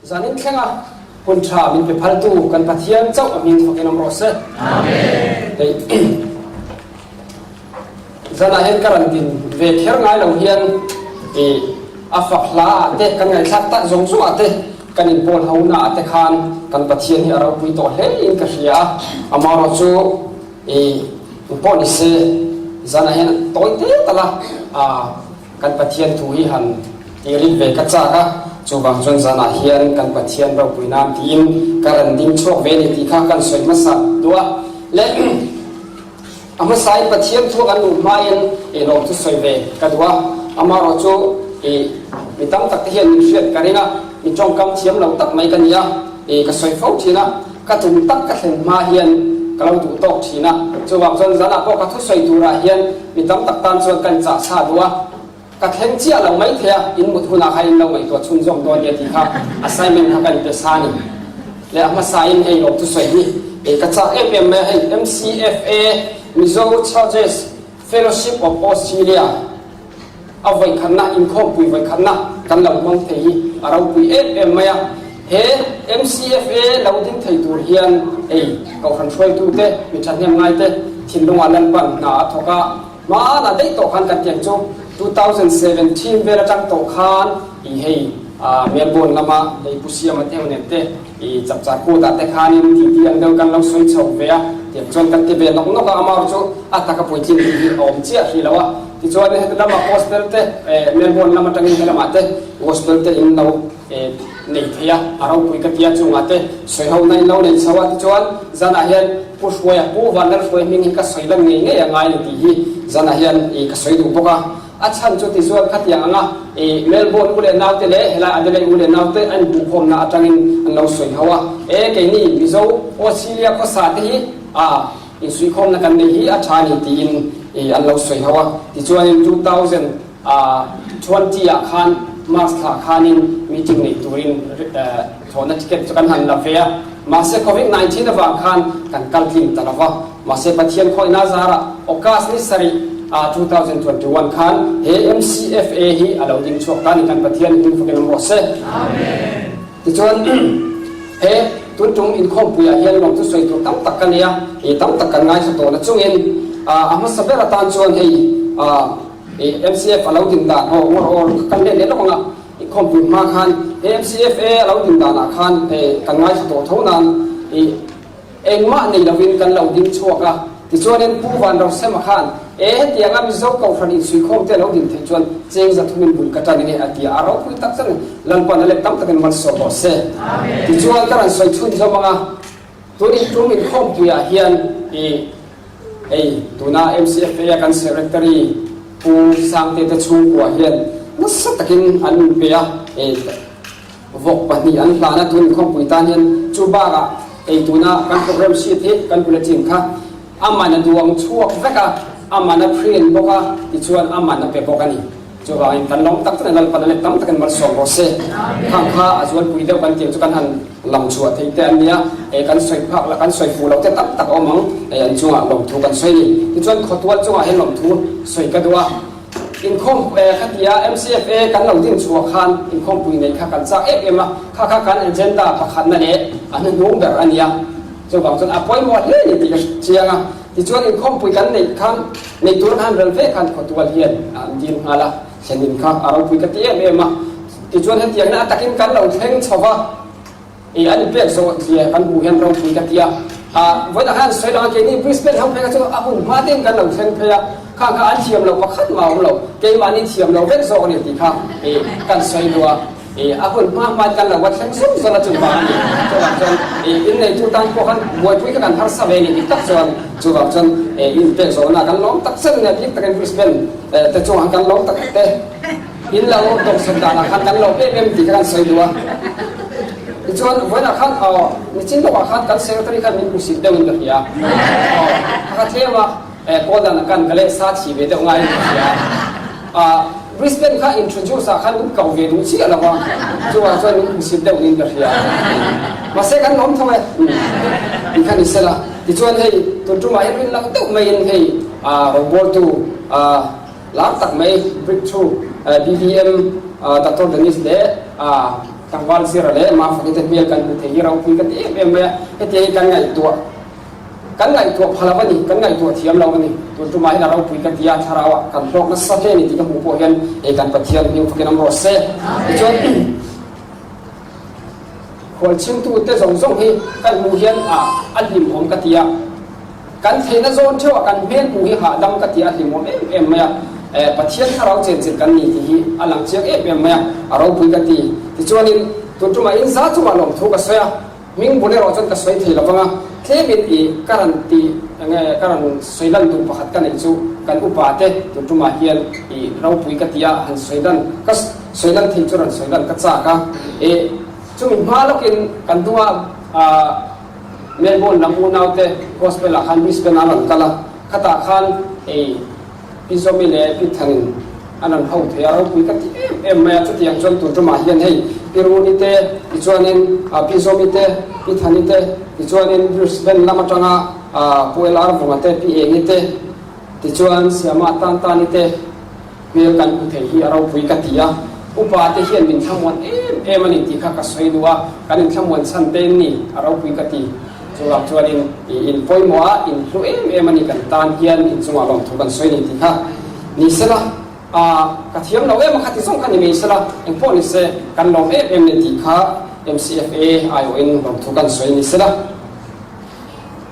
Zanin thlenga hun tha min pe phaltu kan Pathian chauh a hming fakin awm rawh se. Hei zanah hian ka rawn din ve kher ngai lo hian i a fak hla ah te kan ngaihthlak tak zawng zawng ah te kan inpawl ho na ah te khan kan Pathian hi a ropui tawh hle in ka hria a, amaherawh chu i pawh ni se zanah hian tawi te tal a Kan Pathian thu hi han ti rit ve ka chak a, chuvang chuan zanah hian kan Pathian ropui nan tiin ka rawn ding chhuak ve a ni tih kha kan sawi hmasa duh a. Le a hmasain Pathian thu kan luh hmain i lawm chu sawi ve ka duh a, amaherawh chu i mi tam tak te hian min hriat ka ring a, mi tawngkam thiam lo tak mai ka ni a, i ka sawi fo thin a, ka tum tak ka thlen hma hian ka lo duh tawk thin a, chuvang chuan zanah pawh ka thusawi turah hian Mi tam tak tan chuan kan chah sa duh a, ka thleng chiah lo mai thei a, in mut hunah kha in lo ngaihtuah chhunzawm dawn nia tih kha assignment kha kan pe sa a ni. Leh a hmasain hei lawm thusawi hi ei ka chak em em mai a, hei MCFA, Mizo Churches Fellowship of Australia, a vawikhatna, inkhawmpui vawikhatna kan lo hmang thei hi a ropui em em mai a. He MCFA lo ding thei tur hian ei Kohhran hruaitute, mi thahnem ngaite thinlungah Lalpan hna a thawk a, hmanah daih tawh khan kan tiang chu 2017 vel atang tawh khan i hei Melbourne lama hei Pu Siama te ho nen te i chapchar kutah te khanin titi ang deuh kan lo sawi chho ve a, tiang chuan kan ti ve nawk nawk a, amaherawh chu a taka puitlin tih hi a awm chiah hrih lo a, tichuan heti lama gospel te Melbourne lam atangin helamah te gospel te in lo nei thei a, a ropui ka tia chungah te sawi ho na in lo nei chho a, tichuan zanah hian Pu Hruaia, Pu Vanlalhruai hming hi ka sawi lan ngei ngei a ngai ni tih hi zanah hian i ka sawi duh bawk a, a chhan chu tichuan khatiang anga i Melbourne u leh naute leh helai Adelaide u leh naute an inhmuhkhawmna atangin an lo sawi ho a, e keini Mizo Australia khawsa te hi a insuihkhawmna kan neih hi a tha a ni tiin i an lo sawi ho a, tichuanin 2000 A 20 ah khan March thla khanin meeting nei turin thlawhna ticket chu kan han la ve a, mahse Covid 19 avang khan kan kal tling ta lo va. Mahse Pathian khawihna zarah August ni sarih 2021 khan he MCFA hi a lo ding chhuak ta ni kan Pathian hming fakin awm rawh se. Tichuan he tun tum inkhawmpuiah hian lawm chu sawi tur tam tak ka nei a, tam tak kan ngaithla tawh na chungin a hmasa ber atan chuan hei I MCF a lo din dan aw ngawr awr kan let leh lawk ang a, i khawmpui hma khan he MCFA a lo din danah khan kan ngaithla tawh tho nan i engmah nei lovin kan lo ding chhuak a, tichuanin Pu Vanrosema khan e hetianga Mizo Kohhran insuikhawm te a lo din theih chuan cheng zathumin bul ka tan enge a ti a, a ropui tak chuan Lalpan a let tam takin malsawm rawh se. Tichuan ka rawn sawi chhunzawm ang a, tun intum inkhawmpuiah hian i Hei, tuna MCFA a kan Secretary Pu Sangte te chhungkua hian nasa takin an inpe a, hei vawk pahnih an hlan a tun inkhawmpui tan hian chu bakah hei tuna kan program sheet hi kan bulletin kha aman a duang chhuak vek a, aman a print bawk a, tichuan aman a pe bawk a ni. Chuvangin kan lawm tak tak in Lalpan a let tam takin malsawm rawh se. Khang kha a zualpui deuh kan tih chu kan han lam chhuah theih te an nia, eh kan sawi phak lah kan sawi fuh loh te tam tak a awm ang, eh an chungah lawmthu kan sawi ni. Tichuan khawtual chungah hian lawmthu sawi ka duh a, inkhawm eh khatia MCFA kan lo din chhuah khan inkhawmpui neih kha kan chak em em a, kha kha kan agenda pakhatna leh a hnuhnung ber a nia. Chuvang chuan a pawimawh hle a ni tih ka chiang a. Tichuan inkhawmpui kan neih khan, neih tur khan rel ve khan khawtual hian an dil nghal a, thlenin kha a ropui ka ti em em a. Tichuan hetiangna a takin kan lo thleng chho va, ih an inpek zawh zia kan hmuh hian ropui ka ti a. Ah, vawiinah khan an sawi lang a, keini Brisbane ho phei kha chu a hun hma tein kan lo thleng phei a, khang kha an thiam loh pakhat mah a awm lo, keimahni thiam lo vek zawk a ni tih kha ih kan sawi duh a. I a hun hma hmain kan lo va thleng zung zawng a chuvang a ni. Chuvang chuan i inneitu tan pawh khan buaipui kha kan harsa ve a ni dik tak chuan chuvang chuan i inpek zawhna kan lawm tak zet a nia bik takin Brisbane te chungah khan kan lawm tak te in lo dawhsan danah khan kan lawm em em tih kha kan sawi duh a. Tichuan vawiinah khan aw nichin lawkah khan kan secretary khan min hmusit deuhin ka hria aw ka ka tlem a kawl danah khan ka leh sa chhi ve deuh ngaiin ka hria a. Brisbane kha introduce ah khan min ko ve duh chiah lo a, chuvang chuan min hmusit deuh niin ka hria. Mahse kan lawm tho e, ti kha ni sela. Tichuan hei tun tumah hian rin loh deuh maiin hei rawngbawltu lar tak mai Breakthrough BBM Doctor Dennis leh. Tlangval Zira leh Mafaki te hmel kan hmu thei hi ropui ka ti em em mai a, hetiang hi kan ngaihtuah kan ngaihtuah pha lo a ni, kan ngaihtuah thiam lo a ni. Tun tumah hian a ropui ka ti a, thlarauah kan hlawk nasa hle a ni tih ka hmuh pawh hian ei kan Pathian hming fakin awm rawh se. Tichuan khualchhimtute zawng zawng hi kan hmuh hian a hlimawm ka ti a. Kan theihna zawn theuh a kan hmel hmuh hi hahdam ka ti a hlimawm em em mai a, Pathian thlarau chenchilh kan ni tih hi a lang chiang em em mai a, a ropui ka ti. Tichuanin tun tumah in za chungah lawmthu ka sawi a, hming bul erawh chuan ka sawi thei lovang a, tlemin i ka rawn ti enge ka rawn sawi lan duh pakhat ka neih chu kan upa te tun tumah hian i ropui ka ti a, han sawi lan ka sawi lan thei chu rawn sawi lan ka chak a, i chumi hma lawkin kan hnungah ah Melbourne lam unaute Gospel ah khan Brisbane ah an rawn kal a, khatah khan ei Pi Zawmi leh Pi Thanin an rawn ho thei a, ropui ka ti em em mai a, chutiang chuan tun tumah hian hei Pi Runi te tichuanin Pi Zawmi te, Pi Thani te tichuanin Brisbane lam atanga Pu LR Vunga te, Pi Engi te tichuan Siama Tan Tani te, Hmel kan hmu thei hi a ropui ka ti a, upa te hian min thlamuan em em a ni tih kha ka sawi duh a, kan inthlamuan chhan te in ni a ropui ka ti. Chuvang chuanin i in pawimawh a, in hlu em em a ni kan tan hian inchungah lawmthu kan sawi ni tih kha ni sela, a ka thiam lo em a kha ti zawng kha ni mai sela, engpawh ni se kan lawm em em ni tih kha MCFA aiawhin lawmthu kan sawi ni sela.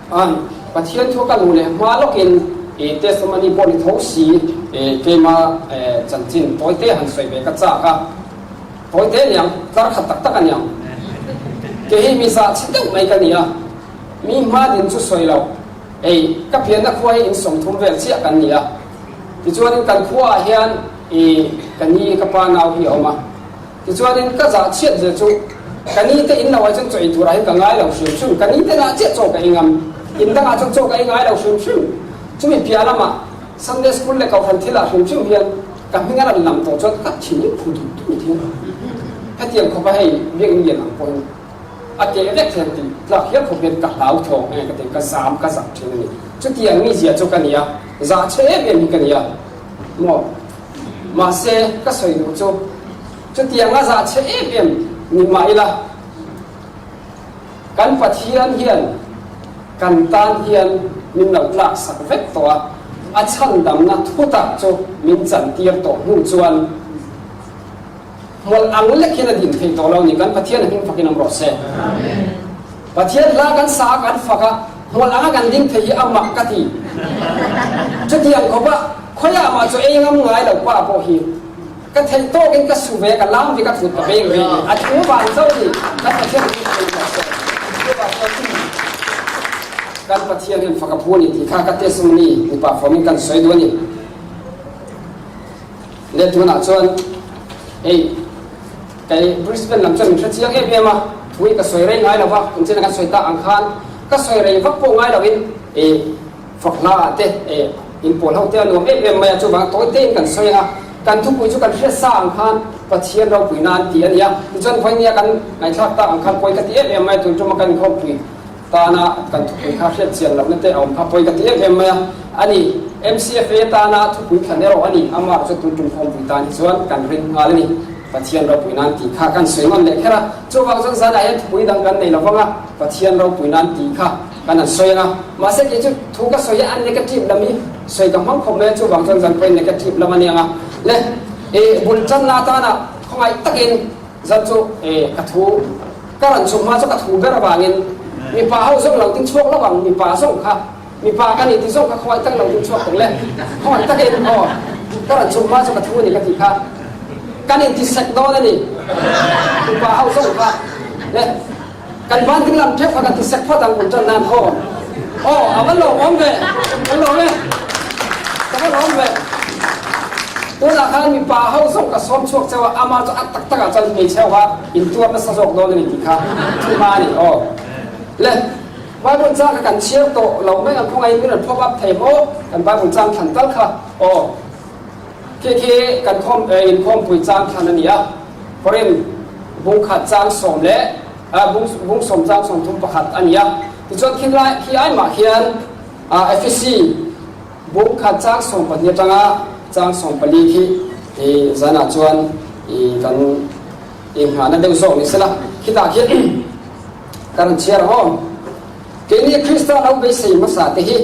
An Pathian thu ka luh leh hma lawkin i testimony pawh ni tho si i keima chanchin tawite han sawi ve ka chak a, tawite aniang, tlar khat tak tak aniang. Kei hi mi zah chhe deuh mai ka ni a, mi hma din chu sawi lo, ei ka pianna khua hi in 30 vel chiah kan ni a, tichuanin kan khuaah hian i ka ni ka pa nau hi a awm a. Tichuanin ka zah chhiat zia chu ka ni te in lo ah chuan chaw ei turah hian ka ngai lo hrim hrim, ka ni te lah chiah chaw ka ei ngam, in dangah chuan chaw ka ei ngai lo hrim hrim. Chumi piah lamah Sunday School leh Kohhran thilah hrim hrim hian ka hming a rawn lam tawh chuan ka thin hi phu dut dut hian hetiang khawpa hei biakinn lian ang pawhin a keh vek thei ang tih tlak hial khawp hian ka hlau thawk nge ka ti, ka zam ka zak thin a ni. Chutiang mizia chu ka ni a, zah chhe em em hi ka ni a maw. Mahse, ka sawi duh chu chutiang a zah chhe em em ni mah ila, kan Pathian hian kan tan hian min lo tlak sak vek tawh a, a chhandamna thu tak chu min chantir tawh hnu chuan hmawlh ang lek hian a din thei tawh lo ni. Kan Pathian a hming fakin awm rawh se. Pathian hla kan sa a, kan fak a, hmawlh anga kan ding thei hi a mak ka ti. Chutiang khawpa khawiah mah chu ei ngam ngai lo pa pawh hi ka theih tawkin ka su ve, ka lam ve, ka thut ka veng ve ni. A thu vang chauh ni. Kan Pathian hi ka ei rawh se. Chuvang chuan kan Pathian hian fak a phu a ni tih kha ka testimony mipa fawmin kan sawi duh a ni. Le tunah chuan hei Kei Brisbane lam chuan min hre chiang em em a, thu hi ka sawi rei ngai lo va, kum chin a kan sawi tak ang khan ka sawi rei vak pawh ngai loin i fak hla ah te i inpawl ho te a nuam em em mai a, chuvang tawi tein kan sawi ang a, kan thupui chu kan hriat sa ang khan Pathian ropui nan tih a ni a, tichuan vawinia kan ngaihthlak tak ang khan pawi ka ti em em mai a, tun tuma kan inkhawmpui Tana kan thupui kha hriat chian lohna te a awm kha pawi ka ti em em mai a, a ni. MCFA tana thupui thlan erawh a ni, amah chu tun tum khawmpui tan hi chuan kan ring nghal a ni. Pathian ropui nan tih kha kan sawi nawn leh kher a, chuvang chuan zanah hian thupui dang kan nei lo vang a, Pathian ropui nan tih kha kan han sawi ang a. Mahse kei chu thu ka sawi a, a negative lam hi sawi ka hmang khawp mai a, chuvang chuan zan pawhin negative lam a ni ang a. Le, i bul tanna atana khawngaih takin Zan chu e ka thu ka rawn chhuk hma chu ka thu ber avangin mipa ho zawng lo ding chhuak lo ang mipa zawng kha mipa ka ni ti zawng kha khawngaih tak lo ding chhuak tung le khawngaih takin aw ka rawn chhuk hma chu ka thu a ni ka tih kha kan inti sek dawn a ni mipa ho zawng kha le Kan van ding lam theuh kha kan ti sek phawt ang kum tan nan aw. Aw a va lawmawm ve. Kan lawm e. Ka va lawm ve. Tunah khan mipa ho zawk ka sawm chhuak cheu a, ama chu a tak takah chuan hmeichhe ho kha intuar nasa zawk dawn a ni tih kha thu hma a ni aw. Le Bible chang kha kan chhiar tawh lo mai ang khawngaih in min rawn pop up thei maw kan Bible chang thlan tal kha aw. Khi khi kan khawm inkhawmpui chang thlan a ni a. Korin bung khat chang sawm leh bung bung sawm chang 31 a ni a. Tichuan khi lai khi ai mah khian Efesi bung khat chang 12 atanga chang 14 khi i zanah chuan i kan. Inghahna deuh zawk ni sela, khitah khian ka rawn chhiar ang aw. Keini Krista lo beisei hmasa te hi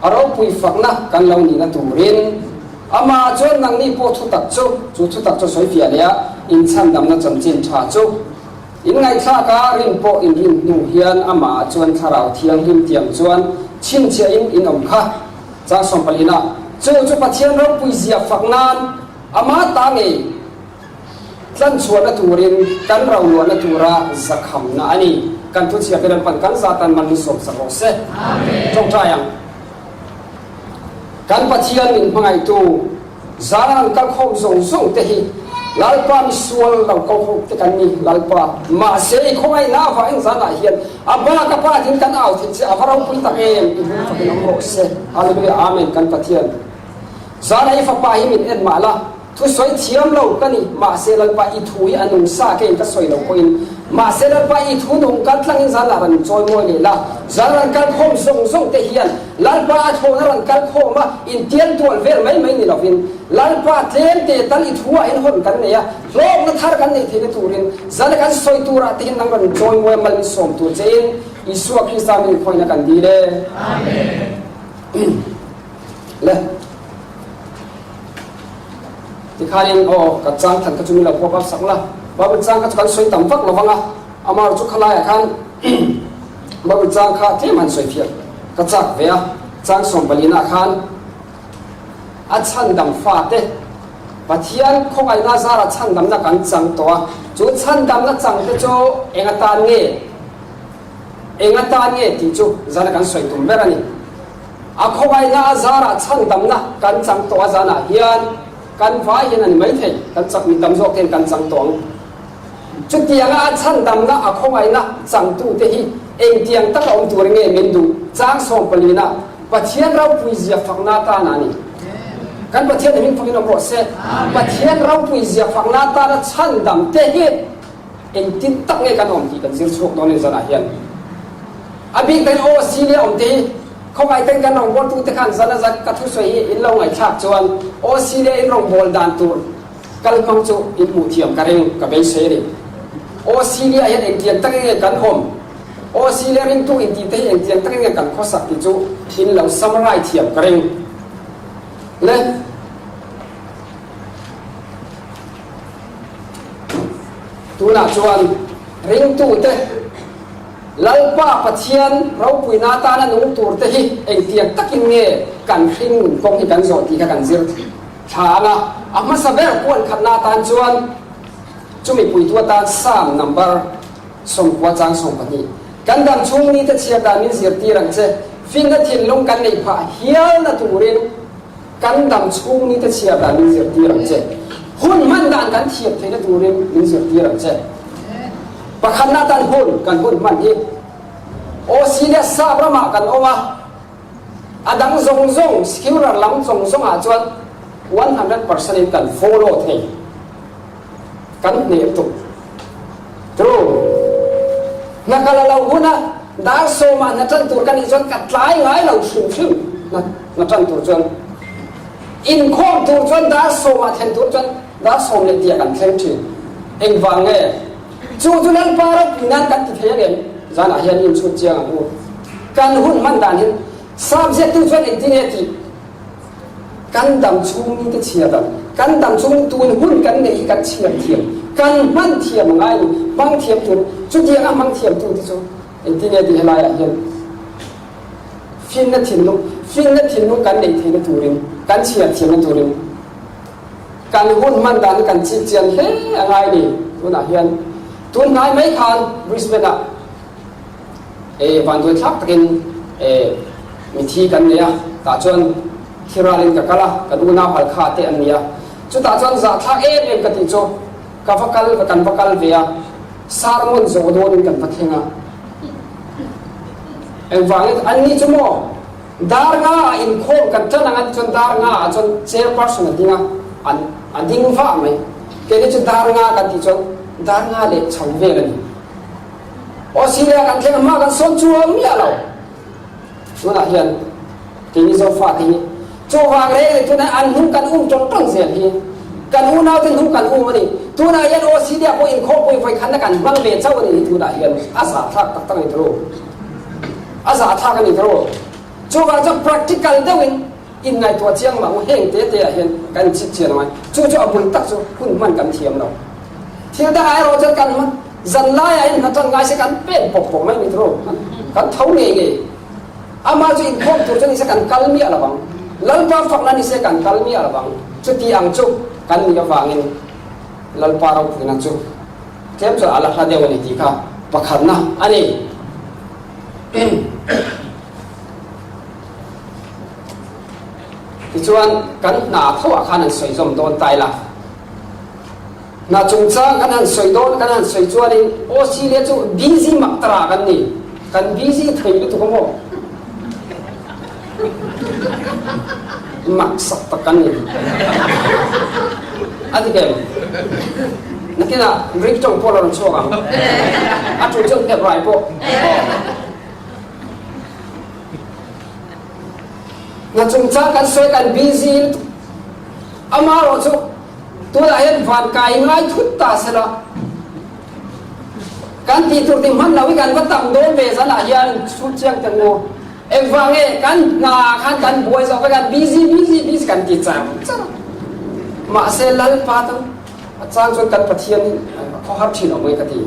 a ropui fakna kan lo nihna turin Amah chuan nangni pawh thutak chu, chu thutak chu sawi fiah leh a, inchhandamna chanchin tha chu in ngaihthlak a, rin pawh in rin hnu hian Amah chuan Thlarau Thianghlim tiang chuan chhinchhiahin in awm kha. Chang sawmpalina, Chu chu Pathian ropui zia fak nan Amah ta ngei. Tlanchhuahna turin kan roluahna tura zakhamna a ni. Kan thuchhiate Lalpan kan zatan man min sawmsak rawh se. Tawngtai ang. Kan Pathian min hmangaihtu zana an kalkhawm zawng zawng te hi Lalpa misual lo ko te kan ni Lalpa. Mahse i khawngaihna avangin zanah hian a bak a pa tin kan au theih che a va ropui tak em i hming fakin awm rawh se. Hallelujah Amen kan Pathian. Zana i fapa hi min en mah la. Thusawi thiam lo ka ni, mahse Lalpa i thu hi a nung sa keiin ka sawi lo pawhin, mahse Lalpa i thu nung kal tlangin zan ah rawn chawi mawi leh la, zan rawn kal khawm zawng zawng te hian Lalpa a thlawna rawn kal khawm a, intial tual vel mai mai ni lovin Lalpa tlem te tal i thu ah hian hawn kan nei a, hlawkna thar kan neih theihna turin zan a kan sawi tur ah te hian nang rawn chawi mawi a mal min sawm tur che in Isua Krista min khawihna kan dil e. Amen. Le. Tikhanin aw ka chang than kha chu min lo pawp up sak la, Bible chang kha chu kan sawi tam vak lo vang a, amaherawhchu chu khalaiah khan Bible chang kha tlem han sawi fiah ka chak ve a, chang sawmpalina khan a chhandam fate Pathian khawngaihna zara chhandamna kan chang tawh a, chu chhandamna chang te chu eng atan nge eng atan nge tih chu zana kan sawi tum ber a ni. A khawngaihna a zarah chhandamna kan chang tawh a zanah hian kan vai hian a ni maithei, kan chak mi tam zawk te hian kan chang tawh ang. Chutianga a chhandamna a khawngaihna changtute hi engtiang taka awm tur nge min duh? Chang sawmpalina Pathian ropui zia fakna atana a ni. Kan Pathian hming fakin awm rawh se. Pathian ropui zia fakna atana chhandam te hi engtin tak nge kan awm tih kan zir chhuak dawn a ni zanah hian. A bik takin aw Celia awm te hi khawngaih takin kan rawngbawltu te khan zan a zat ka thusawi hi in lo ngaihthlak chuan aw Celia in rawngbâwl dan tur kal hmang chu in hmuh thiam ka ring ka beisei a ni. Aw Celia hian engtiang takin nge kan awm? Aw Celia ringtu intih te hi engtiang takin nge kan khawsak tih chu in lo samarai thiam ka ring. Le. Tunah chuan ringtute Lalpa Pathian ropuina atana nung turte hi engtiang takin nge kan hring nun kawng hi kan zawh tih kha kan zir thla ang a. A hmasa ber puan khatna atan chuan chumi puitu atan Psalm number 90 chang 12, Kan dam chhung nite chhiar dan min zirtir ang che, finna thinlung kan neih phah hialna turin, Kan dam chhung nite chhiar dan min zirtir ang che. Hun hman dan kan thiam theihna turin min zirtir ang che. Pakhatna tan hun kan hun hman hi Australia sap ramah kan awm a, a dang zawng zawng secular lam zawng zawngah chuan 100% in kan follow thei. Kan hneh lutuk. True. Hna ka la lo hun a, dar sawmah hna tan tur ka nih chuan ka tlai ngai lo hrim hrim hna hna tan tur chuan. Inkhawm tur chuan dar sawmah thlen tur chuan dar sawm leh tia kan thleng thin. Engvang nge? Chu chu Lalpa ropui nan kan ti thei angem? Zanah hian inchhut chiang ang u. Kan hun hman dan hin Sam ziaktu chuan engtin nge tih? Kan dam chhung ni te chhiar dan, kan dam chhung tun hun kan neih hi kan chhiar thiam, kan hman thiam a ngai a ni. Hmang thiam tur, chutiang a hmang thiam tu te chu engtin nge tih helaiah hian finna thinlung, finna thinlung kan neih theihna turin, kan chhiar thiamna turin kan hun hman dan hi kan chik chian hle a ngai a ni. Tunah hian tun hnai mai khan Brisbane-ah E vanduai thlak takin e mithi kan nei a, tah chuan thi ralin ka kal a, kan unau halkha te an ni a, chutah chuan zahthlak em em ka tih chu ka va kal kan va kal ve a, sermon zawh dawnin kan va thleng a, engvangin an ni chu maw dar nga ah inkhawm kan tan ang a ti chuan dar nga ah chuan chairperson a ding a, an a ding vah mai, keini chu dar nga kan tih chuan dar nga leh chho vel a ni. Australia kan thleng hma kan sawn chuang miah lo. Tunah hian keini Zofate hi chuvang reng leh tunah an hnung kan um tawng tawng zel hi. Kan unaute hnung kan um a ni. Tunah hian OCD-ah pawh inkhawmpui vawikhatna kan hmang ve chauh a nih hi tunah hian. A zahthlak tak tak a ni tawh. A zahthlak a ni tawh. Chuvang chuan practical deuhin inngaihtuah chiang mah u heng te te ah hian kan inchhip chian angai. Chu chu a bul tak chu hun hman kan thiam lo. Thil dangah erawh chuan kan hman zan laiah in hna tan ngai se kan pen pawp pawp mai a ni tawh. Kan tho ngei ngei. Amah chu inkhawm tur chu nise kan kal miah lo vang. Lalpa fakna nise kan kal miah lo vang. Chuti ang chu kan nih avangin Lalpa ropuina chu tlem chuan a la hla deuh a ni tih kha pakhatna a ni. Tichuan kan hna thoah khan an sawi zawm dawn ta ila. Hna chungchang kan han sawi dawn kan han sawi chuanin Australia chu busy mak tara kan ni. Kan busy thei lutuk a maw? Mak sak tak kan ni. A ti kem. Nakinah Greek tawng pawh la rawn chhuak ang. A tul chuan Hebrai pawh. Hna chungchang kan sawi kan busy lutuk. Amaherawh chu Tunah hian van kai ngai thut ta sela, kan tih tur ti hman lo hi kan va tam dawn ve zanah hian chhut chiang teh maw? Engvang nge kan hna khan kan buai zawk vek a, busy busy busy kan ti char char a. Mahse Lalpa tan a chang chuan kan Pathian hi a khawhar thin awm nge ka ti.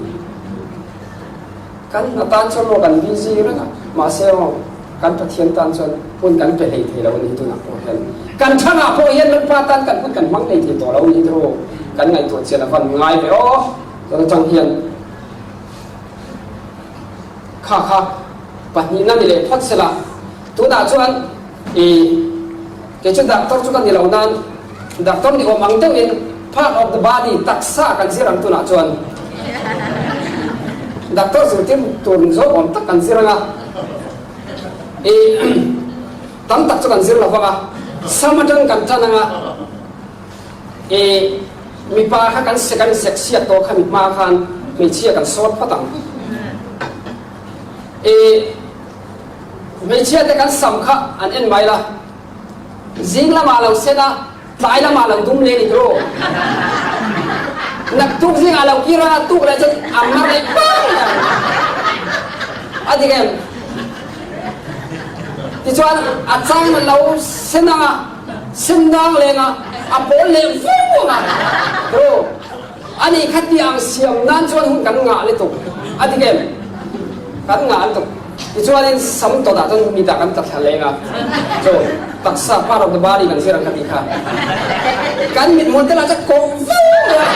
Kan hna tan chuan maw kan busy reng a, mahse maw kan Pathian tan chuan hun kan pe hlei thei lo a ni tunah pawh hian. Kan thangah pawh hian Lalpa tan kan hun kan hmang hlei thei tawh lo a ni tiraw? Kan ngaihtuah chian a van ngai ve aw. Tun atang hian kha kha pahnihna ni leh phawt sela, tunah chuan i kei chu doctor chu ka ni lo nan Doctor ni awm ang deuhin part of the body, taksa kan zir ang tunah chuan doctor zirtir tur zawk awm tak kan zir ang a, i tam tak chu kan zir lo vang a, sam atang kan tan ang a, i mipa kha kan kan sek siat tawh kha mi hma khan hmeichhia kan sawt phawt ang, i hmeichhia te kan sam kha an en mai la. Zing lamah lo sen a, tlai lamah lo dum leh ni tiraw? Naktuk zingah lo kir a, tuk leh chuan a mar leh pang mai ang. A dik em? Tichuan a chang a lo sen ang a, sen dang leng a, a pawl leh vung ang a, tiraw? Ani kha ti ang siam nan chuan hun kan ngah lutuk a dik em? Kan ngah lutuk. Tichuanin sam tawtah chuan mitah kan tla thla leng a, chu taksa part of the body kan zir ang kha tih kha. Kan mithmuh te lah chuan kawh viau mai a,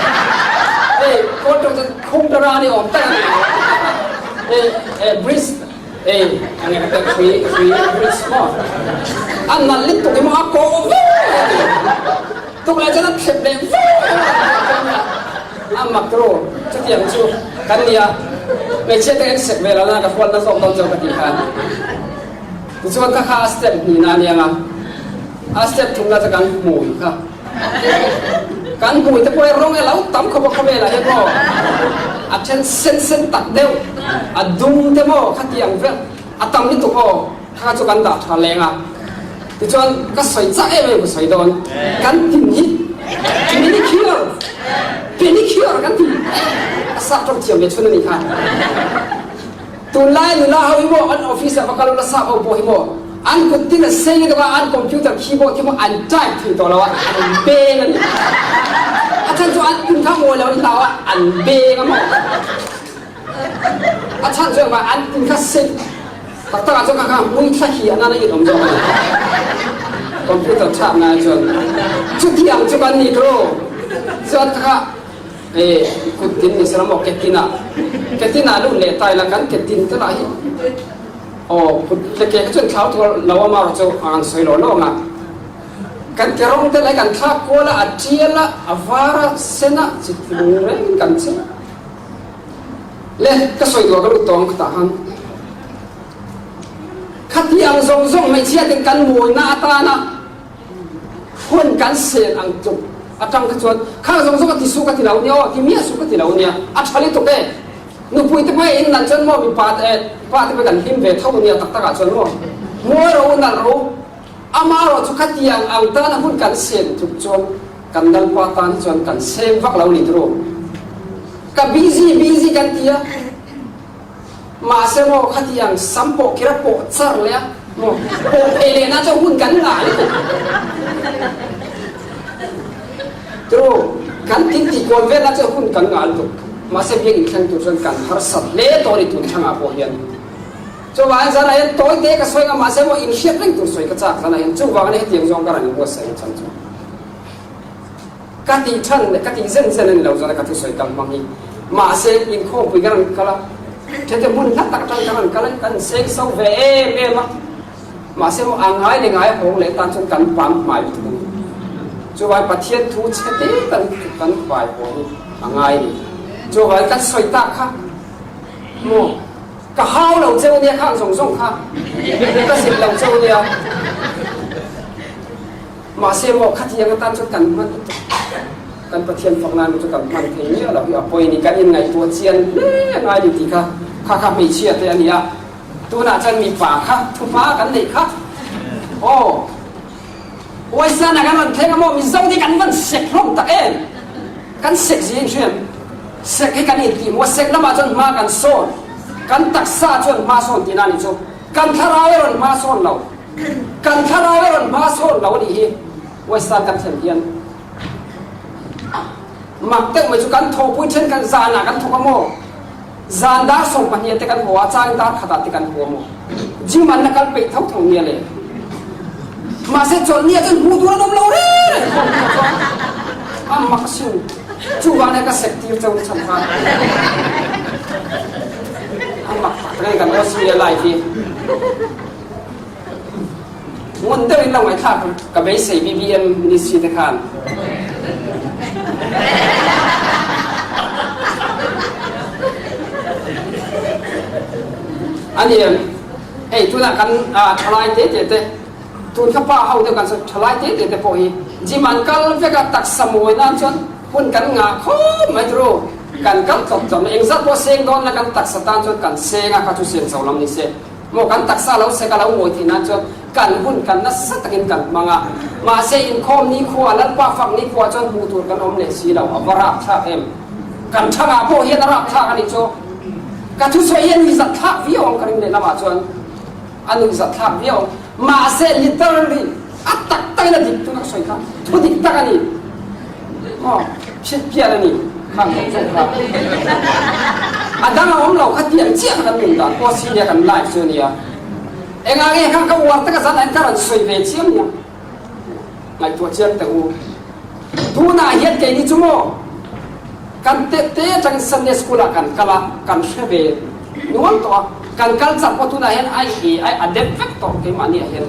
hei kawl tawng chuan khum ta ra ni awm tak a ni. Hei eh bridge hei a nge ka hrui hrui bridge maw a nalh lutuk hi maw a kawh viau mai a ti. Tuklah chuan a thlep leh vek a, a mak ru, chutiang chu kan nia, hmeichhia te en sek ve lo na ka huatna zawk dawn chauh ka tih khan. Tichuan kha kha a step hnihna a nia nga, a step thumna chu kan hmui kha. Kan hmui te pawh hi rawng e lo tam khawp a khawvelah hian maw, a then sen sen tak deuh, a dum te maw khatiang vel a tam lutuk aw. Kha chu kan dah tha leng a, tichuan ka sawi chak em em ka sawi dawn, kan tin hi manicure, pedicure kan ti, a sap tawng thiam ve chhun a nih kha. Tunlai nula ho hi maw an office ah va kal ula sap ho pawh hi maw an kut tin a sei lutuk a, an computer keyboard hi maw an type thei tawh lo a, an beng a ni. A chhan chu an tin kha mawi lo an hlau a, an beng a maw. A chhan chu engmah an tin kha sei tak tak ah chuan kha kha hmui thla hi a nana in awm zawk a ni. Computer chhak ngai chuan chuti ang chu kan ni tho. Chuan kha kha e kut tin ni sela maw ke tin ah ke tin ah lut leh ta ila kan ke tin te lah hi aw kut le ke kha chuan thlau tur lo a mar chu a an sawi lo lo ang a. Kan ke rawng te lah hi kan thlak kual a, a tial a, a var a, sen a, chi tin reng in kan che. Le, ka sawi duah ka lut tawng khatah khan khatiang zawng zawng hmeichhia ten kan mawina atana hun kan sen ang tluk atang kha chuan khang zawng zawng a ti suh ka ti lo nia aw, ti miah suh ka ti lo nia, a tha lutuk e. Nupui te pawh in nalh chuan maw mipa te pa te pawh kan hlim ve tho nia tak takah chuan maw mawi ro nalh ro amarawh chu khatiang ang tana hun kan sen tluk chuan. Kan Lalpa tan hi chuan kan seng vak lo ni turu. Ka busy busy kan ti a, mahse maw khati ang sam pawh kira pawh char leh a maw pawh phei leh na chuan hun kan ngah lutuk turu. Kan tin tih kual vel na chuan hun kan ngah lutuk. Mahse biakinn thleng tur chuan kan harsat hle tawh a ni tun thangah pawh hian. Chuvangin zanah hian tawi te ka sawi ngam mahse maw inhriat reng tur sawi ka chak zanah hian chuvangin hetiang zawng ka rawn inbuatsaih na chhan chu ka tih than leh ka tih zen zen a ni lo zana ka thusawi kal hmang hi mahse inkhawmpui ka rawn kal a thete hmun hla tak atang ka rawn kal a kan seng so ve em em a mahse maw a ngai leh ngai a hawng leh tan chuan kan pam hmai lutuk a ni chuvangin Pathian thu chhe te kan kan fai haw hi a ngai a ni chuvangin kan sawi tak kha maw Ka hau lo cheu nia khang zawng zawng kha ka zilh lo cheu nia. Mahse maw khatiang atan chuan kan hman lutuk. Kan Pathian fak nan chu kan hman thei miah lo hi a pawi a ni. Kan inngaihtuah chian hle a ngai ni tih kha kha kha hmeichhia te a ni a. Tunah chuan mipa kha thuhma kan neih kha. Aw. Uaisana kan rawn thleng a maw Mizo hi kan van sek hlawm tak em? Kan sek zia in hriam. Sek hi kan intih maw? Sek lamah chuan hma kan sawn. Kan taksa chuan hma sawn tihna a nih chu. Kan thlarau e rawn hma sawn lo. Kan thlarau e rawn hma sawn lo a nih hi Uaisana kan thlen hian mak deuh mai chu kan thawhpui then kan zanah kan thawk a maw? Zan dar 12 te kan haw a, changin dar khatah te kan haw a maw? Gym an la kal peih tho tho nia le. Mahse chawlhni ah chuan hmuh tur an awm lo reng reng khawm nia chuan a mak sin. Chuvang nia ka sek tir cheu chhan khan a mak tak reng kan Australia life hi. Ngun deuhin lo ngaihthlak ka beisei BBM ministry te khan. A ni em? Hei tunah kan thalai te te te tun kha pa ho deuh kan sawi thalai te te te pawh hi gym an kal vek a taksa mawi nan chuan hun kan ngah khawp mai turu kan kal tlawp tlawp mai engzat pawh seng dawn la kan taksa tan chuan kan seng a kha chu seng chho lam ni se. Maw kan taksa lo sek a lo ngawi theih nan chuan kan hun kan nasa takin kan hmang a, mahse inkhawm nikhua, Lalpa fak nikhua chuan hmuh tur kan awm leh si lo, a va rapthlak em? Kan thangah pawh hian a rapthlak a nih chu. Ka thusawi hi a nuihzatthlak viau ang ka ring lehlamah chuan a nuihzatthlak viau ang, mahse literally a tak takin a dik tuna ka sawi kha thu dik tak a ni. Maw hriat pian a ni khang zawng zawng kha. A dang a awm lo kha tiang chiah kha kan nun dan pawh si nia kan life chu a nia. Engah nge kha ka uar taka zan ah hian ka rawn sawi ve chiam nia. Ngaihtuah chiang teh u. Tunah hian keini chu maw kan tet te atangin Sunday school ah kan kal a, kan hre ve nual tawh a. Kan kal chak pawh tunah hian ai i ai a dep vek tawh keimahni ah hian.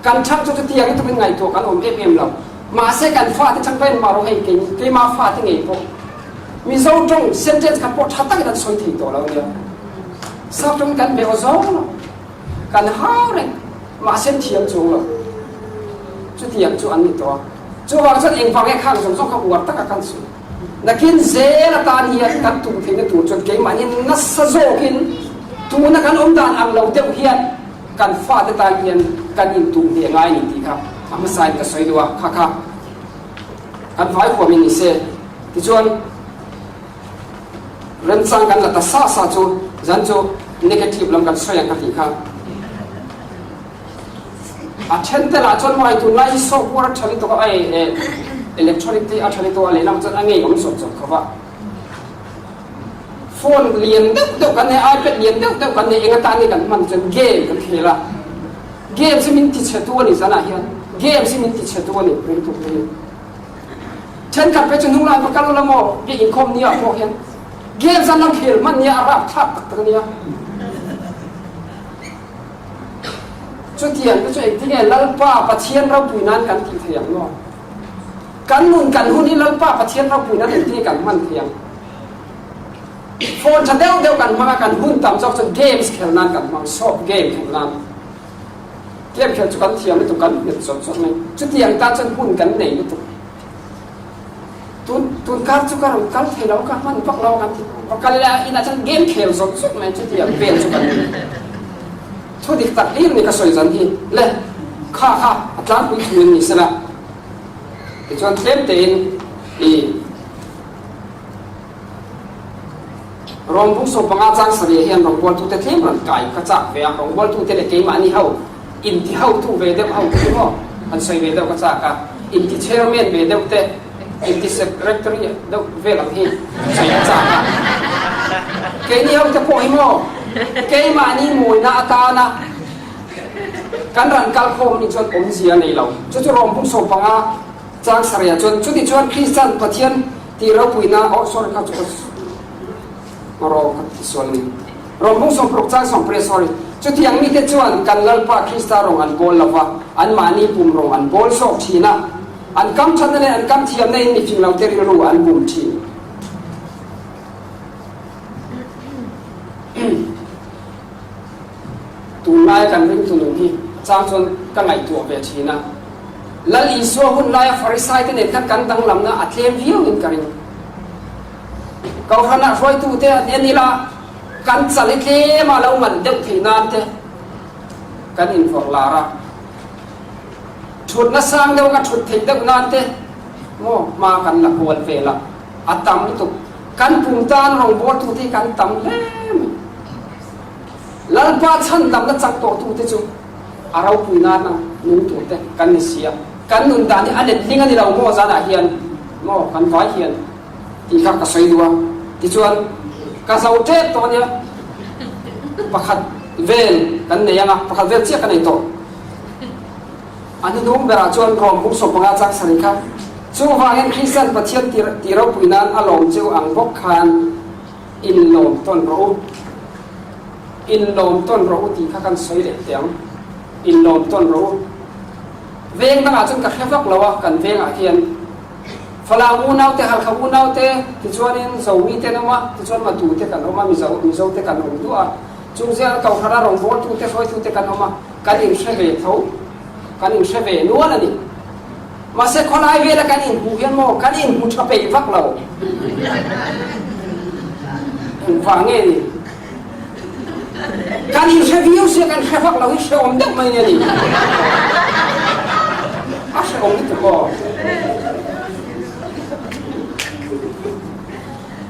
Kan chhang chu chutiang hi tumin ngaihtuah kan awm em em lo. Mahse kan fate chang ka enmah rawh hei kei keimah fate ngei pawh Mizo tawng sentence khat pawh tha takin an sawi thei tawh lo nia. Sap tawngin kan be aw zawng lo. Kan hau reng. Mahse an thiam chuang lo. Chutiang chu an ni tawh a. Chuvang chuan engvang nge khang zawng zawng kha uar taka kan sawi. Nakin zel atan hian kan tum theihna tur chuan keimahni nasa zawkin tuna kan awm dan ang lo deuh hian Kan fate tan hian kan intuh hneh ngai a ni tih kha a hmasain ka sawi duh a, kha kha kan vai huamin ni se. Tichuan, remchang kan la ta sa sa chu zan chu negative lam kan sawi ang ka tih kha. A then te lah chuan maw tunlai hi software a tha lutuk a, ai electronic te a tha lutuk a, lehlam chuan a ngeiawm zawk zawk kho va. Phone lian deuh deuh kan nei, iPad lian deuh deuh kan nei, eng atan nge kan hman chuan game kan khel a. Games hi min ti chhe tu a ni zanah hian games hi min ti chhe tu a ni ringtu te hi. Thenkhat phei chu hnung lai va kal ula maw biak inkhawm nia pawh hian games an lo khel hman nia a rapthlak tak tak a nia. Chutiang te chu engtinge Lalpa Pathian ropui nan kan tih thei ang maw? Kan nun kan hun hi Lalpa Pathian ropui nan engtinge kan hman thei ang? Phone tha deuh deuh kan hmang a, kan hun tam zawk chuan games khel nan kan hmang, soft game khel nan. Game khel chu kan thiam lutuk, kan hmet zawt zawt mai. Chutiang tan chuan hun kan nei lutuk. Tun tun kar chu ka rawn kal thei lo, ka hman vak lo kan ti. Va kal ila inah chuan game khel zawt zawt mai, chutiang vel chu kan ni. Thu dik tak hlir ni ka sawi zan hi le, kha kha a tlangpui thu in ni sela. Tichuan tlem tein i Rawngbung sawmpanga chang sarih hian rawngbawltute tlem rawn kai ka chak ve a, rawngbawltute leh keimahni ho inti hotu ve deuh ho chu maw han sawi ve deuh ka chak a, inti chairman ve deuh te, inti secretary deuh vel ang hi sawi ka chak a. Keini ho te pawh hi maw keimahni mawina atana kan ran kal khawm ni chuan awmzia a nei lo. Chu chu Rawngbung sawmpanga chang sarih ah chuan chuti chuan Kristian Pathian Tih ropuina, oh sorry kha chu ka rawng ka ti sual a ni. Rawngbung sawmparuk chang sawmpariat sorry. Chutiang mite chuan kan Lalpa Krista rawng an bawl lova, anmahni pum rawng an bawl zawk thin a. An kam thatna leh an kam thiamna in mifing lote rilru an bum thin. Tunlaia kan ringtu nun hi a chang chuan ka ngaihtuah ve thin a. Lal Isua hun laia Farisai te nen khan kan danglamna a tlem viau in ka ring. Kohhranah hruaitute an en ila kan chal i tlema lo man deuh theih nan te kan invawrh lar a. Thutna sang deuh ka thut theih deuh nan te maw hma kan la kual vel a, a tam lutuk. Kan pum tan rawngbawltute hi kan tam hle mai. Lalpa chhandamna chak tawhtute chu a ropui nana nung turte kan ni si a, kan nun dan hi a letling a ni lo maw zanah hian maw kan vai hian tih kha ka sawi duh a, tichuan ka zo tep tawh ania, pakhat vel kan nei anga pakhat vel chiah ka nei tawh. A hnuhnung berah chuan Rom bung 15 chang sarih kha chuvangin Kristian Pathian ti ropui nan a lawm cheu ang bawk khan Inlawm tawn rawh u. Inlawm tawn rawh u tih kha kan sawi leh teh ang. Inlawm tawn rawh u. Veng dangah chuan ka hre vak lo a, kan vengah hian Falam unaute, Halkha unaute, tichuanin Zomite an awm a, tichuan Matute kan awm a, Mizo, Mizote kan awm duah a. Chung zia Kohhran a rawngbawltute, hruaitute kan awm a, kan inhre ve tho. Kan inhre ve nual a ni. Mahse khawlai vela kan inhmuh hian maw kan inhmu tha peih vak lo. Engvang nge ni? Kan inhre viau sia kan hre vak lo hi hrehawm deuh mai nia ni. A hrehawm lutuk aw.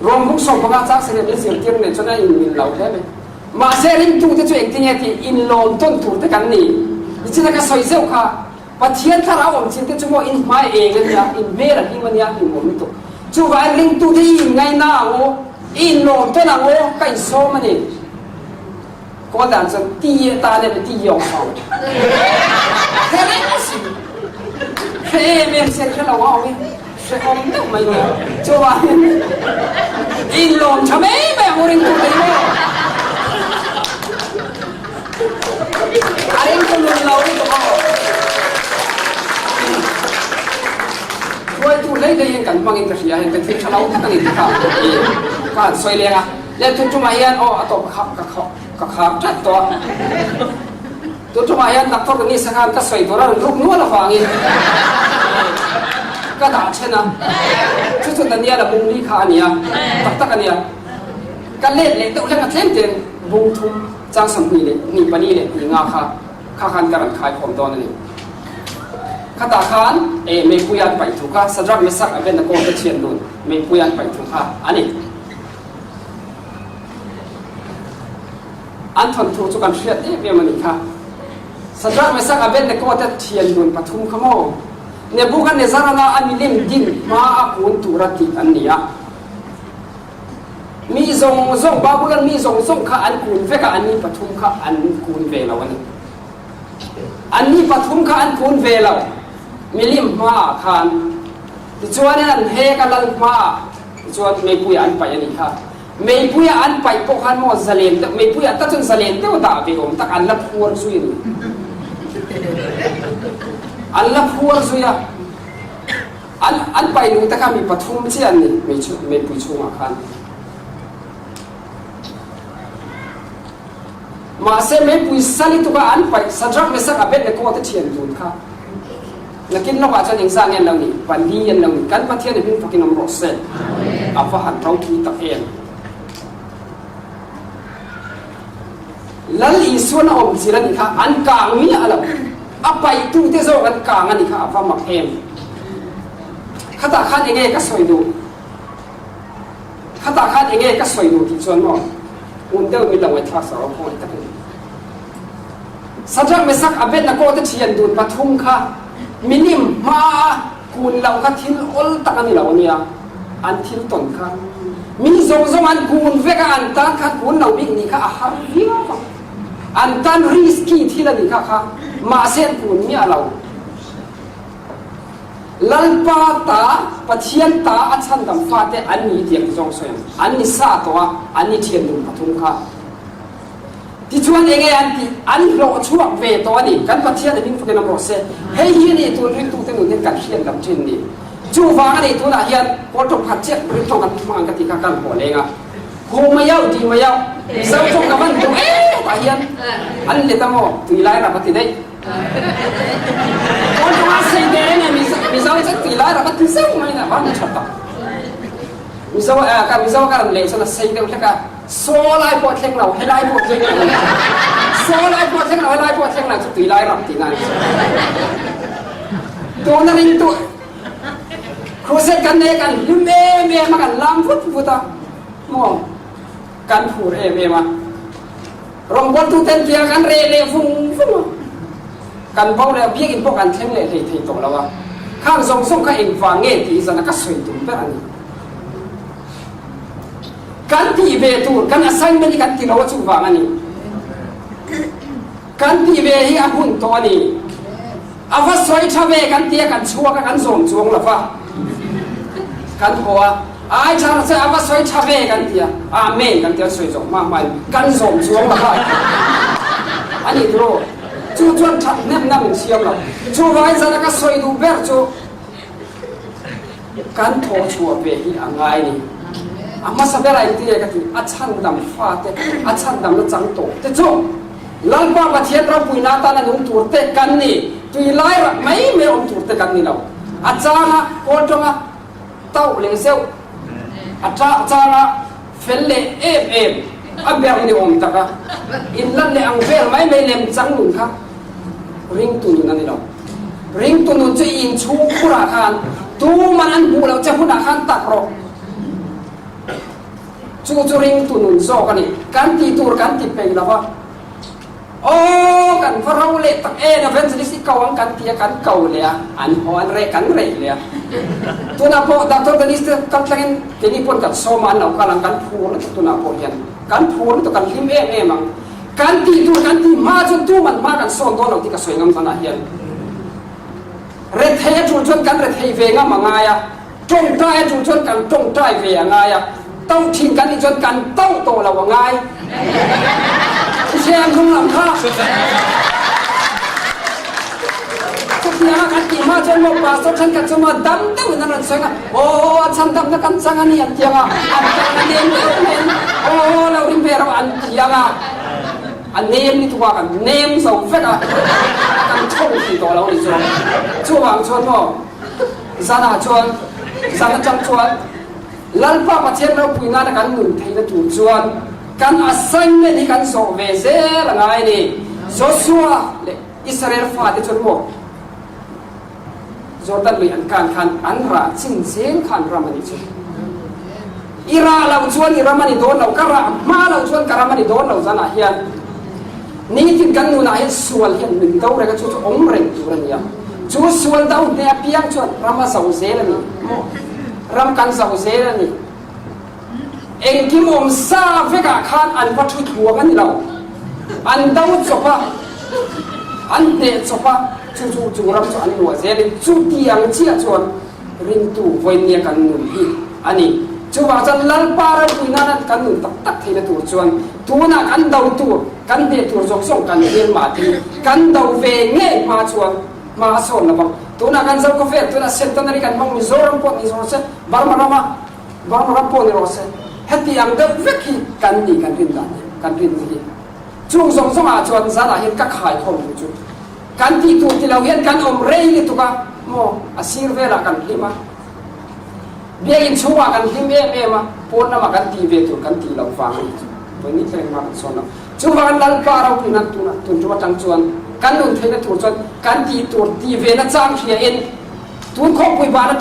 Rom buk 15 chang sarih min zirtir nen chuan a inmil lo hle mai. Mahse ringtute chu engtin nge tih inlawm tawn tur te kan ni. Nichina ka sawi zeuh kha Pathian thlarau awm chin te chu maw in hmai eng a nia, in hmel a hlim a nia, hlim awm lutuk. Chuvangin ringtute i inngaina ang u, i inlawm tawn ang u, ka insawm a ni. Kawl dan chuan ti atan emaw ti yawng sawng. Hre reng asin. Hre em em se hre lo a awm i, hrehawm deuh mai nia. Chuvangin i inlawm tha mai mai ang u ringtute hi maw. A ring ka nun lo lutuk aw. Hruaitu hlei hlei hian kan hmangin ka hria hian ka thil tha lo tak a ni tih kha ka han sawi leng a. Le tun tumah hian aw a tawp ka ka ka khar tlat tawh a. Tun tumah hian doctor Denise khan ka sawi tur a rawn ruk nual avangin ka dah then a. Chu chu Daniel-a bungli kha a ni a, tak tak a nia. Ka let leh deuh hlek a tlem ten bung thum Chang 20 leh hnih pali leh hnih nga kha kha khan ka rawn khai khawm dawn a ni. Khatah khan eh meipui an paih thu kha Shadrach, Meshach, Abednego te thian dun meipui an paih thu kha a ni. An thawnthu chu kan hriat em em a nih kha. Shadrach, Meshach, Abednego te thian dun pathum kha maw Nebuchadnezzar-a a milim din hma a kun tura tih an ni a. Mi zawng zawng, Babulon mi zawng zawng kha an kun vek a, anni pathum kha an kun ve lo a ni. Anni pathum kha an kun ve lo, milim hmaah khan. Tichuanin an hek a, lal hmaah tichuan meipuiah an paih a nih kha. Meipuiah an paih pawh khan maw zalen deuh, meipuiah tak chuan zalen deuh dah ve awm tak, an la phuar zui a ni. An la phuar zui a. An an paih luh te kha mi pathum chiah an ni meipui chhungah khan. Mahse meipui sali tuka an paih Shadrach, Meshach, Abednego te thian dun kha nakin lawkah chuan engzah nge an lo nih? Pali an lo ni. Kan Pathian i hming fakin awm rawh se. A va han ropui tak em. Lal Isuan a awm chil a nih kha an kang miah lo. A paihtute zawk an kang a nih kha a va mak em. Khatah khan enge ka sawi duh? Khatah khan enge ka sawi duh tih chuan maw ngun deuh min lo ngaihthlak sak rawh khawngaih takin. Shadrach, Meshach, Abednego te thian dun pathum kha milim hmaa kun loh kha thil awl tak a ni lo ania, an thil tawn kha mi zawng zawng an kun vek a, an tan khan kun lo bik nih kha a har viau ang. An tan risky thil a nih kha kha mahse an kun miah lo. Lalpa ta, Pathian ta a chhandam fate an ni tiang ti zawng sawi ang. An ni sa tawh a, an ni thian dun pathum kha. Tichuan enge an tih? An hlawh chhuak ve tawh a ni. Kan Pathian a hming fakin awm rawh se. Hei hi a ni tun ringtute nun hian kan hriat lam thin ni. Chuvang a ni tunah hian Pawl tawng khat chiah ring tawng kan hmang ang ka tih kha kan haw leng a. Hu mai au ti mai au. Mizo tawng ka van duh em tah hian an let a maw? Tuilai ram a ti daih. Kawl tawng a sei ve reng e Mizo chu tuilai ram a ti zeuh mai na van tha tak. Mizo ka Mizo ka ran leh chuan a sei deuh hlek a. Saw lai pawh thleng lo, helai pawh thleng lo. Saw lai pawh thleng lo, helai pawh thleng lo chu tuilai ram tihna a ni. Tuna ringtu Crusade kan nei a, kan hlim em em a, kan lam vut vut a, maw kan phur em em a. Rawngbawltu ten tia kan reh leh vung vung a, kan bo leh a, biakinn pawh kan thleng leh hlei thei tawh lo a. Khang zawng zawng kha engvang nge tih hi zana ka sawi tum ber a ni. Kan tih ve tur, kan assignment hi kan ti lo a chuvang a ni. Kan tih ve hi a hun tawh a ni. A va sawi tha ve kan ti a, kan chhuak a, kan zawm chuang lo va. Kan haw a, ai tha rawh se, a va sawi tha ve kan ti a, Amen kan ti a, an sawi zawh hma hmain kan zawm chuang lo va. A ni tiraw? Chu chuan that hnemna min siam lo. Chuvangin zana ka sawi duh ber chu, Kan thawh chhuah ve hi a ngai ni. A hmasa berah engtin nge ka tih? A chhandam fate, a chhandamna chang tawh te chu Lalpa Pathian ropuina atana nung tur te kan ni. Tui lai rak mai mai awm tur te kan ni lo. A changa kawl tawnga tauh leh zeuh, a changa fel leh em em, a ber ni awm taka inlan leh ang vel mai mai lem chang nun kha ringtu nun a ni lo. Ringtu nun chu i inchhung khurah khan tuman an hmuh loh che hunah khan tak rawh. Chu chu ringtu nun zawk a ni. Kan tih tur kan ti peih lo va. Aw kan va ro leh tak en evangelist i ko ang kan ti a kan ko leh a an haw an reh kan reh leh a tunah pawh Doctor Dennis te kal tlangin keini pawn kan sawm a an lo kal ang kan phur lutuk tunah pawh hian kan phur lutuk kan hlim em em ang kan tih tur kan tih hma chuan tuman hma kan sawn dawn lo tih ka sawi ngam zanah hian rethei a tul chuan kan rethei ve ngam a ngai a. Tawngtai a tul chuan kan tawngtai ve a ngai a, tauh thin kan nih chuan kan tauh tawh lo a ngai. Thisen hnung lam kha chutianga kan tih hma chuan maw pastor thenkhat chu maw dam deuhin an rawn sawi a, aw a chhandamna kan chang a ni an ti ang a, an tan a nem deuh maiin aw lo ring ve rawh an ti ang a, a nem ni tuk a kan nem zo vek a, kan tho thei tawh lo a ni chuan. Chuvang chuan maw. Zanah chuan, zan atang chuan Lalpa Pathian ropui nana kan nun theihna tur chuan kan assignment hi kan zawh ve zel a ngai a ni. Joshua leh Israel fate chuan maw Jordan lui an kan khan an rah chin zel kha an ram a nih chu. I rah loh chuan i ram a ni dawn lo, ka rah hma loh chuan ka ram a ni dawn lo zanah hian nitin kan nunah hian sual hian min do reng a, chu chu awm reng tur a ni a. Chu sual do hneh apiang chuan ram a zo zel a ni maw? Ram kan zo zel a ni. Engkim awm sa vekah khan an va thu thluang a ni lo. An do chawp a, an hneh chawp a, chu chu chung ram chu an luah zelin chutiang chiah chuan Ringtu vawinia kan nun hi a ni. Chuvang chuan Lalpa ropui nana kan nun tak tak theihna tur chuan tunah kan do tur, kan hneh tur zawng zawng kan hmelmah te hi kan do ve ngei hma chuan hma a sawn lo vang. Tunah kan zo khawvel, tunah Centenary kan hmang Mizoram pawh ni rawh se, Burma rama Burma ram pawh ni rawh se, heti ang deuh vek hi kan ni kan rin dan hi, kan rinna hi. Chung zawng zawngah chuan zanah hian ka khaikhawm duh chu. Kan tih tur ti lo hian kan awm rei lutuk a, maw a sir velah kan hlim a, biakinn chhungah kan hlim em em a, pawn lamah kan tih ve tur kan tih loh vang a nih chu. Vawiin thleng hma kan sawn lo. Chuvangin Lalpa ropuina tunah tun tum atang chuan kan nun theihna tur chuan kan tih tur tih ve na chang hria in. Tun khawmpui ban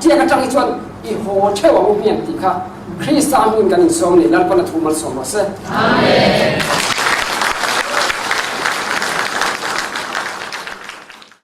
tiak atang hi chuan i haw theuh ang u hmiang tih kha Krista hmingin kan insawm ni. Lalpan a thu malsawm rawh se. Amen.